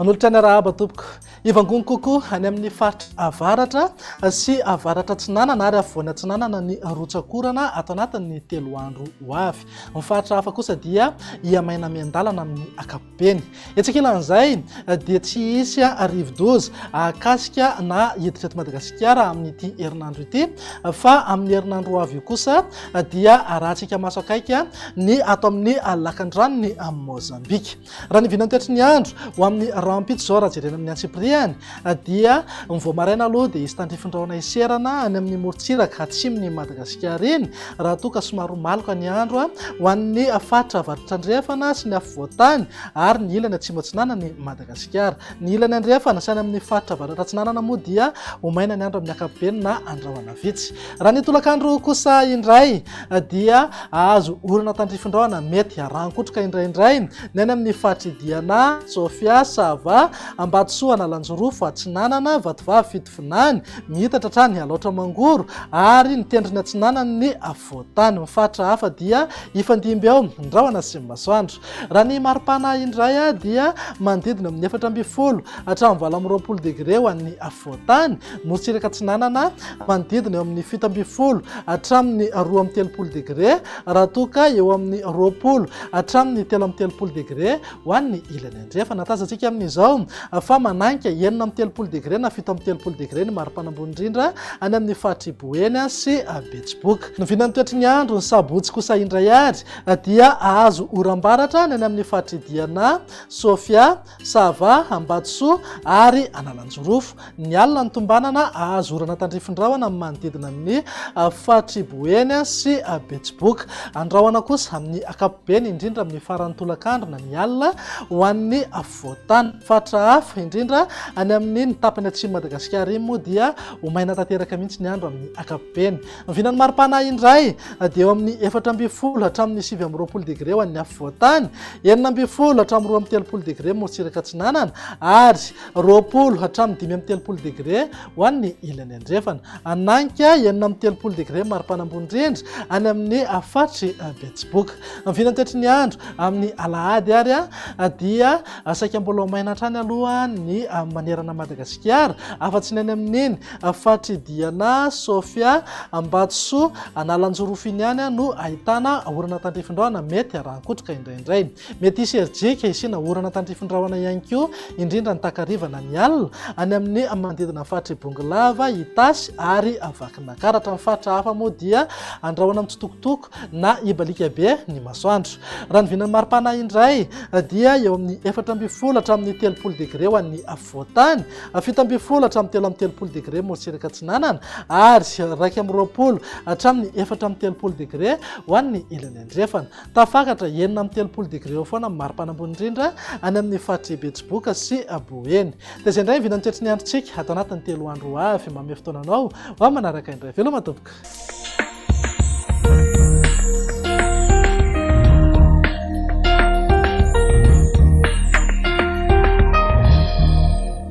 Manolotra ny arahaba tompoko. Hivangongo kokoa any amin'ny faritra avaratra sy avaratra atsinanana ary afovoany atsinanana ny rotsak'orana ato anatin'ny 3 andro ho avy. Ny faritra hafa kosa dia hihamaina miandalana amin'ny ankapobeny. Etsy ankilan'izay dia tsy hisy rivodoza hahakasika na hiditra eto Madagasikara amin'ity herinandro ity fa amin'ny herinandro ho avy io kosa dia arahantsika maso akaiky ny ato amin'ny lakandranon'i Mozambika. Raha ny vinantoetry ny andro ho amin'ny rahampitso izao raha jerena amin'ny antsipiriany dia ny vao maraina aloha dia hisy tandrifin-drahona hiserana any amin'ny morontsiraka atsimon'i Madagasikara iny raha toa ka somary ho maloka ny andro ho an'ny faritra avaratra andrefana sy ny afovoan-tany ary ny ilany atsimo atsinanan'i Madagasikara. Ny ilany andrefana sy any amin'ny faritra avaratra atsinanana moa dia ho maina ny andro amin'ny ankapobeny na andrahona vitsy. Raha ny tolakandro kosa indray dia hahazo orana tandrifin-drahona mety haran-kotroka indraindray ny any amin'ny faritr'i Diana, Sofia, Sava, Ambatosoa, Analanjirofo, Atsinanana, Vatovavy, Fitovinany, miitatra hatrany Alaotra Mangoro ary ny tendrony atsinanan'ny afovoan-tany. Ny faritra hafa dia hifandimby ao ny rahona sy ny masoandro. Raha ny maripana indray dia manodidina amin'ny 14 hatramin'ny 28 degre ho an'ny afovoan-tany, morontsiraka atsinanana manodidina eo amin'ny 17 hatramin'ny 32 degre raha toa ka eo amin'ny 20 hatramin'ny 33 degre ho an'ny ilany andrefana. Tazantsika amin'izao fa manainga 36 degre na 37 degre ny maripana ambony indrindra any amin'ny faritr'i Boeny sy Betsiboka. Ny vinan'ny toetry ny andro ny sabotsy kosa indray ary dia hahazo oram-baratra ny any amin'ny faritr'i Diana, Sofia, Sava, Ambatosoa ary Analanjirofo. Ny alina no tombanana hahazo orana tandrifin-drahona amin'ny manodidina ny faritr'i Boeny sy Betsiboka. Andrahona kosa amin'ny ankapobeny, indrindra amin'ny faran'ny tolakandro na ny alina ho an'ny afovoan-tany. Faritra hafa, indrindra any amin'iny tapany atsimon'i Madagasikara iny moa dia ho maina tanteraka mihitsy ny andro amin'ny ankapobeny. Ny vinan'ny maripana indray dia eo amin'ny 14 hatramin'ny 29 degre ho an'ny afovoan-tany, 16 hatramin'ny 32 degre morontsiraka atsinanana ary 20 hatramin'ny 35 degre ho an'ny ilany andrefana. Ananika 36 degre maripana ambony indrindra any amin'ny faritr'i Betsiboka. Ny vinantoetry ny andro amin'ny alahady ary dia saika mbola ho maina hatrany aloha ny manerana Madagasikara afa-tsy ny any amin'iny faritr'i Diana, Sofia, Ambatosoa, Analanjirofo iny ihany no ahitana orana tandrifin-drahona mety arahan-kotroka indraindray. Mety hisy herijika hisiana orana tandrifin-drahona ihany koa, indrindra ny takariva na ny alina, any amin'ny manodidina ny faritr'i Bongolava, Itasy ary Vakinankaratra. Ny faritra hafa moa dia andrahona mitsitokotoko na hibaliaka be ny masoandro. Raha ny vinan'ny maripana indray dia eo amin'ny 14 hatramin'ny 30 degre ho an'ny afovoan-tany, 17 hatramin'ny 33 degre morontsiraka atsinanana ary 21 hatramin'ny 34 degre ho an'ny ilany andrefana. Tafakatra 36 degre eo foana ny maripana ambony indrindra any amin'ny faritr'i Betsiboka sy Boeny. Dia izay indray ny vinan'ny toetry ny androntsika ato anatin'ny 3 andro ho avy. Manome fotoana anao ho amin'ny manaraka indray. Veloma tompoko.